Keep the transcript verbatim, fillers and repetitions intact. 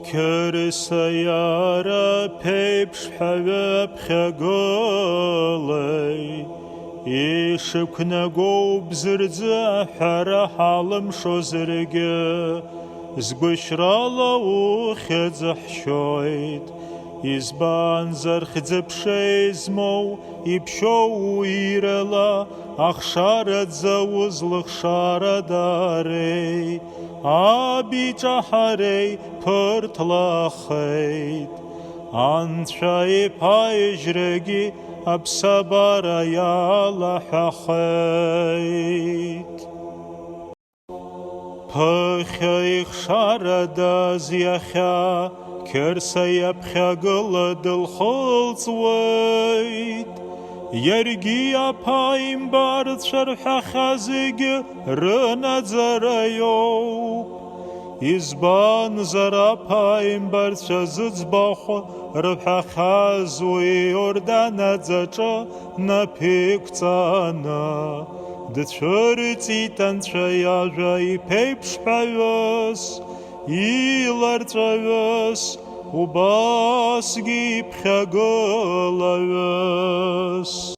Қьырса иара ԥеиԥшҳәаҩы ԥхьагылеит, ишықәнагоу бзырӡы аҳәара ҳалымшозаргьы, згәышьрала ухьӡ ҳшьоит, избанзар хьӡы-ԥша измоу иԥшьоу уирала ахшара дзауз лыхшара дареи, аби ҿаҳареи ԥырҭлахеит. Анцәа иԥа ижьрагьы аԥсабара иалаҳәахеит. Ԥыхьа ихшарадаз иахьа Қьырса иаԥхьагыла дылхылҵуеит. Иаргьы аԥаимбарцәа рҳәахьа зегьы рынаӡара иоуп. Избанзар аԥаимбарцәа зыӡбахә рҳәахьаз уи Иордан аӡаҿы наԥиқәҵаны дцәырҵит Анцәа иажәа иԥеиԥшҳәаҩыс, иларҵәаҩыс, убасгьы иԥхьагылаҩыс.